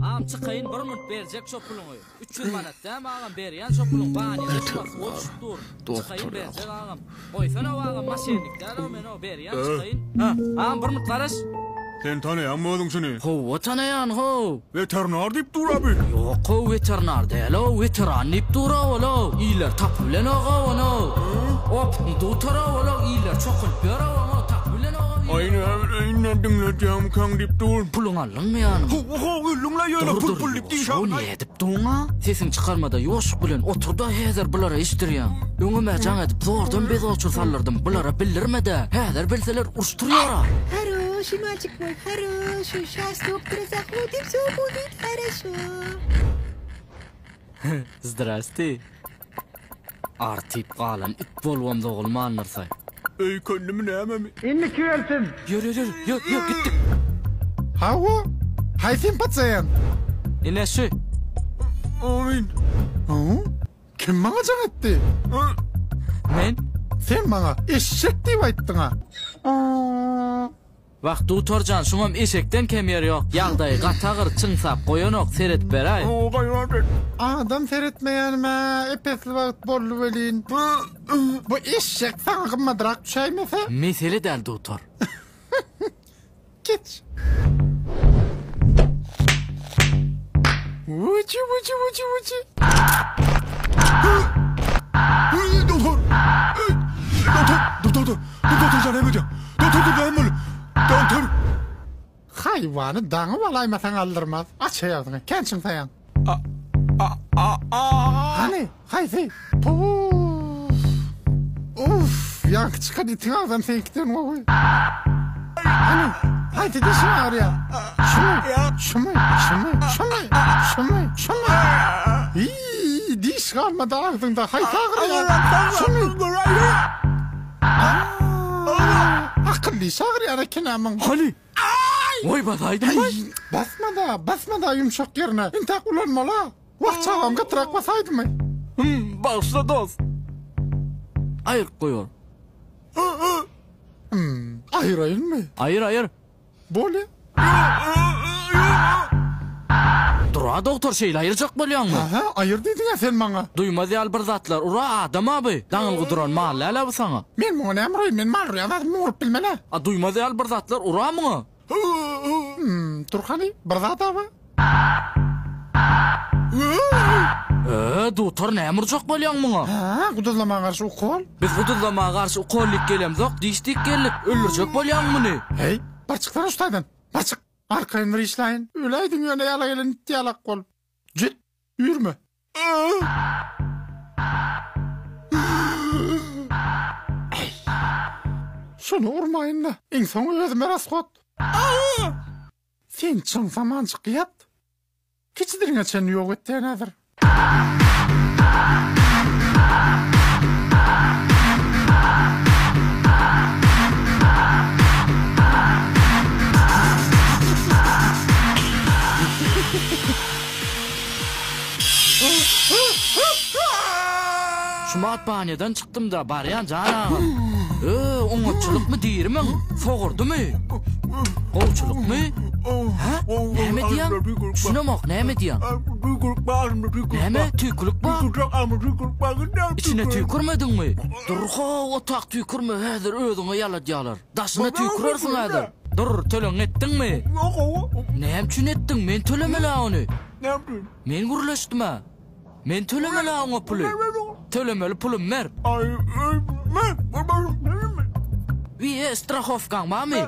Agam çykaýyn bir munt berjek şo puluňy. 300 manat dämi agam berýän şo puluň banýada şumat suwa düşüp dur. Çykaýyn berjek agam. Goýsana agam maşennik däl-ow men-ow berýän çykaýyn. Ha agam bir munt garaş. Sen tanaýaňmy özüň şuny? Howwa tanaýan how. Weterinar diýip dur-a bu. Ýok how weterinar däl-ow weteran diýip dur-a ol-ow. Iller tapyp bilenok-ow ony-ow. Opytny dutar-ow ol-ow iller çokunyp ýör-ow oňa tapyp bilenok-ow iller. Aý näbileýin-le diňledýäňmikäň diýip dur. Puluňy aldyňmy ýanyňa? Howwa how öldüň-le ýöne pul pul diýip diýşäň. Dur dur nädip duň-a? Sesiňi çykarmada ýuwaşlyk bilen otur-da häzir bulara eşitdirýäň. Öňem-ä jaň edip zordan bezoçur saldyrdym bulara bildirme-dä häzir bilseler uruşdyrýar-a. Haroşy malçik moý haroşy şas doktora zahodim wso budit haraşo. Zdrasti. Artyp galan it bolubam dogulmandyrsaý. Öýkenlimi nämemi? Indiki gelsin. Ýör ýör ýör ýör ýör gitdik. Hawa, haýsy pasient? Ine şu. Amin. Kim maňa jaň etdi? Men. Sen maňa eşek diýip aýtdyň-a. Wah dutarjan şuňam eşekden kem ýeri ýok ýagdaýy gaty agyr çyňsap goýanok seredip beräý. Gaýrat et. Adam seretmeýänime ep-esli wagt boldy welin, bu eşek saňa gymmadrak düşäýmese? Mesele däl dutar. Geç. Wuji wuji wuji wuji. Doktor! Doktor! Doktor! Doktor sen näme edýäň? Doktor dur näme boldy? Doktor! Haýwany daňyp alaýmasaň aldyrmaz. Aç agzyňy. Kän çyňsaýaň. Hany, haýsy? Puff! Uff, ýaňky çykan itiň agzam seňkiden gowy. Hany, haýsy dişiň agyrýar? Şumy? Şumy? Şumy? Şumy? Şumy? Şumy? Iý, diş galmady agzyňda, haýsy agyrýar? Şumy? Aa, akyl diş agyrýar eken-ä muň. Hany, Goý basaýdym goý. Basma-da, basma-da ýumşak ýerine. Intäk ulanmaly-a. Wah, çagam gytrak basaýdymy? Hum, bagyşla dost. Aýyryp goýber. Hum, aýyraýynmy? Aýyr, aýyr. Bolýa. Dur-a dogtor, şeýle aýyrjak bolýaňmy? Hä, aýyr diýdiň-ä sen maňa. Duýmaz ýaly bir zatlar ur-a, adam-a bu. Daňylgy duran mal däl-ä bu saňa. Men muňa näme uraýyn, men mal urýan zadymy urup bilmen-ä. A duýmaz ýaly bir zatlar ur-a muňa. Hum, dur hany, bir zat-a bar. Ö, dutar näme urjak bolýaň muňa? Hä, guduzlamaga garşy ukol. Biz guduzlamaga garşy ukol diýip gelemzok, diş diýip geldik. Öldürjek bolýaň muny. Heý, bar çyksana şu taýdan, bar çyk. Arkaýyn bir işläýin. Öläýdiň ýöne ýala gelen it ýalak bolup. Jit, üýrme. Äý. Şony urmaýyn-da. Iň soňy özüme rashod. Sen çyňsamanjyk ýat. Kiçi diliňe çenli ýok etýän häzir. Şumat banýadan çykdym-da, barýan jan agam. Ö, oňatçylykmy dirimiň? Sogurdymy? Gowçulykmy? Hä? Näme diýýäň? Düşünemok, näme diýýäň? Näme, tüýkülik bar? Içine tüýkürmediňmi? Dur-how, otak tüýkürme, häzir özüňe ýaladýarlar. Daşyna tüýkürersiň häzir. Dur, tölegiňi etdiňmi? Näme üçin etdiň? Men tölemeli-ä ony. Men gürleşdim-ä. Men tölemeli-ä oňa puly. Tölemeli pulumy ber. Wiý, strahowkaň barmy?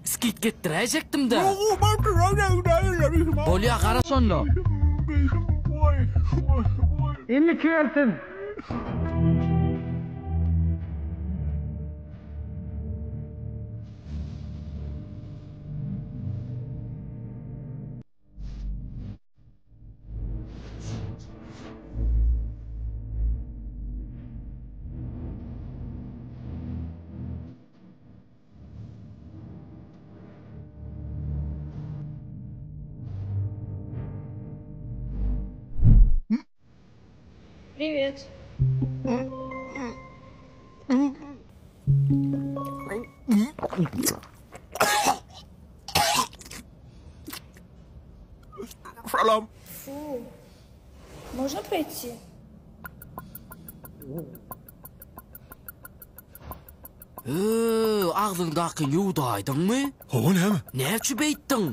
Skidka etdiräýjekdim-dä. Bolýa, garaş onda. Indiki gelsin. Privet. Salam. Fu. Можно пройти? Öö, agzyňdakyny ýuwdaýdyňmy? Hawa näme? Näme üçin beýtdiň?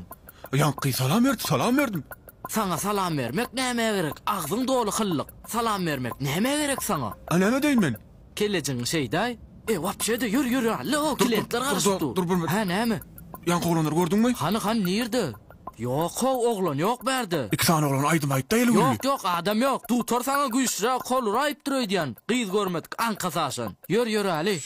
Ýaňky salam berdi, salam berdim. Saňa salam bermek nämä gerek? Agzyň doly hyllyk. Salam bermek nämä gerek saňa? A näme edeýin men? Kellejigiňi şeýdäý. E, wapşe-de, ýör, ýör, allo, klientler garaşyp dur. Dur, dur, Hä, näme? Ýaňky oglanlary gördüňmi? Hany, hany, nirde? Ýok-how, oglan ýok bärde. Iki sany oglan aýdym aýtdy eli gülli. Ýok, ýok, adam ýok. Dutar saňa güýçliräk hol uraýypdyr öýdýän. Gyz görmedik, aňkasy aşan. Ýör, ýöräli.